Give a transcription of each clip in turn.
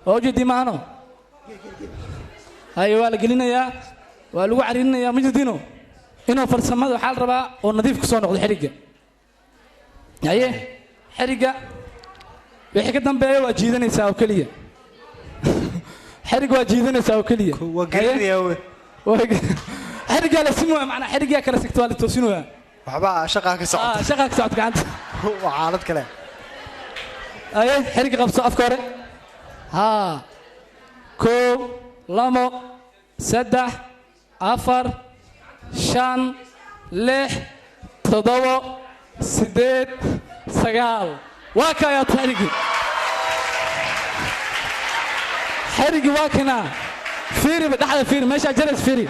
Waa ujeedii maahano? Haye, waa la gelinayaa, waa lagu cariirinayaa. Ma jirtino inuu farsamada waxaa la rabaa oo nadiif ku soo noqdo xerigga. Haye, xerigga wixii ka dambeeya waa jiidanaysaa oo keliya. Xerigga waa jiidanaysaa oo keliya. Waa gelinayaa wey. Xeriggaa la simooya, macnaa xeriggaa kala sigta, waa la toosinooyaa. Waxbaa shaqaa ka socota. Ah, shaqaa ka socota gacanta. Waa xaalad kale. Aye, xerigga qabso afka hore. Haa, 1, 2, 3, 4, 5, 6, 7, 8, 9. Waa kayaa xeriggi. Xeriggi waa kanaa. Fiiriba dhexda, fiiri meeshaa jaras, fiiri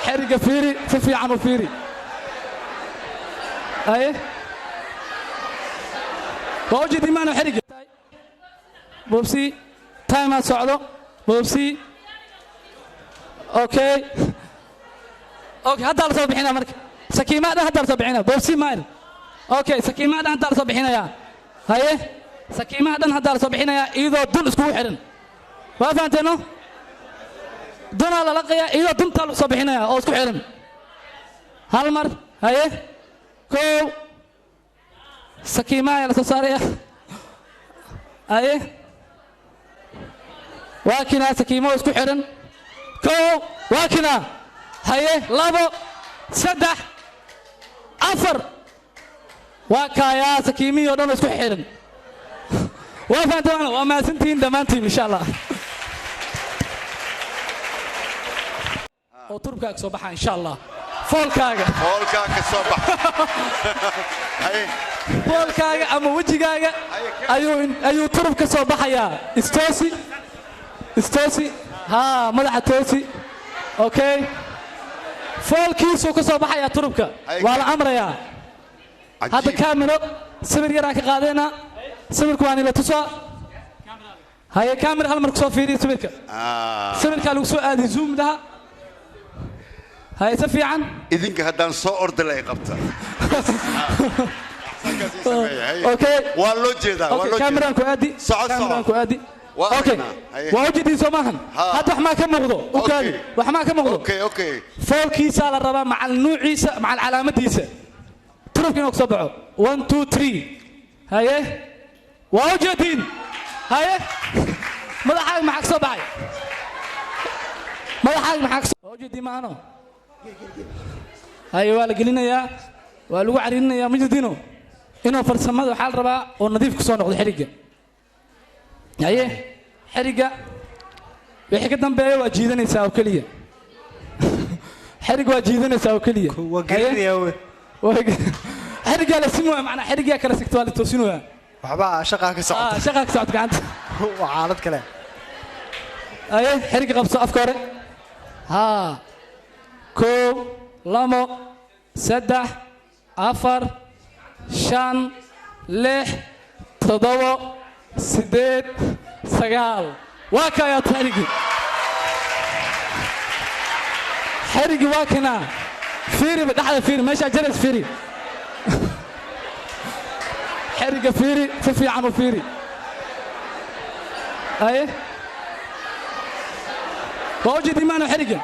xerigga, fiiri si fiican u fiiri. Aye, waa ujeedii maano xerigga? Boobsi, timaa socdo, boobsi. Okay, haddaa la soo bixinaya marka sakiimaa dhan, haddaa la soo bixinaya. Boobsi maayl. Okay, sakiimaa dhan haddaa la soo bixinayaa. Haye, sakiimaha dhan haddaa la soo bixinayaa iyadoo dun iskugu xidhan. Waa fahanteeno? Dunaa la laqayaa, iyadoo duntaa lagu soo bixinaya oo isku xidhan hal mar. Haye, 1, sakiimaha ayaa la soo saaraya. Haye, waa kinaa sakiimo isku xidhan. 1, waa kinaa. Haye, 2, 3, 4, waa kaayaa sakiimihii oo dhan oo isku xidhan. Waa fahanteen? Waa mahadsantihiin dhammaantiin, insha Allah. Oo turubkaaga soo baxa, insha Allah, foolkaaga. Foolkaa ka soo baxa. Haye. Foolkaaga ama wejigaaga ayuu turub ka soo baxayaa. Istoosi, istoosi. Haa, madaxa toosi. Okay, foolkiisuu ka soo baxayaa turubka. Waa la amrayaa hadda. Cajiib. Kaamiro sawir yaraan ka qaadayna, sawirku waa nila tusaa. Haye, kaamira hal mar kusoo fiiriya sawirka. Ah, sawirkaa lagu soo aadiy, zoom dhaha. Haye, si fiican. Idinka haddaan soo orda la i qabta. Saakaas ii sameeya, haye. Okay. Waa loo jeedaa, waa Okay, loo jeedaa. kaamiraan ku aadi. Soco, soco. Kaamiraan ku aadi. Waa Okay. aragnaa. Haye. Waa ujeedii soo maahan? Ha. Hadda wax maa ka muuqdo? U kaadi. Okay. Wax maa ka muuqdo? Okay. Foolkiisaa la rabaa, macal nuuciisa, macal calaamadiisa, turubka inuu kasoo baxo. 1, 2, 3. Haye, waa ujeediin. Haye, madaxaaga maxaa kasoo baxay? Madaxaaga maxaa kasoo? Waa ujeediin maahano? Haye, waa la gelinayaa, waa lagu cariirinayaa. Ma jirtino inuu farsamada waxaa la rabaa oo nadiif ku soo noqdo xerigga. Haye, xerigga wixii ka dambeeya waa jiidanaysaa oo keliya. Xerigga waa jiidanaysaa oo keliya. Waa gelinayaa wey. Xeriggaa la simooya, macnaa xeriggaa kala sigta, waa la toosinooyaa. Waxbaa shaqaa ka socota. Ah, shaqaa ka socota gacanta. Waa xaalad kale. Haye, xerigga qabso afka hore. Haa, 1, 2, 3, 4, 5, 6, 7, 8, 9. Waa kayaa xeriggi. Xeriggi waa kanaa. Fiiriba dhexda, fiiri meeshaa jaras, fiiri xerigga, fiiri si fiican u fiiri. Haye, waa ujeedii maano xerigga?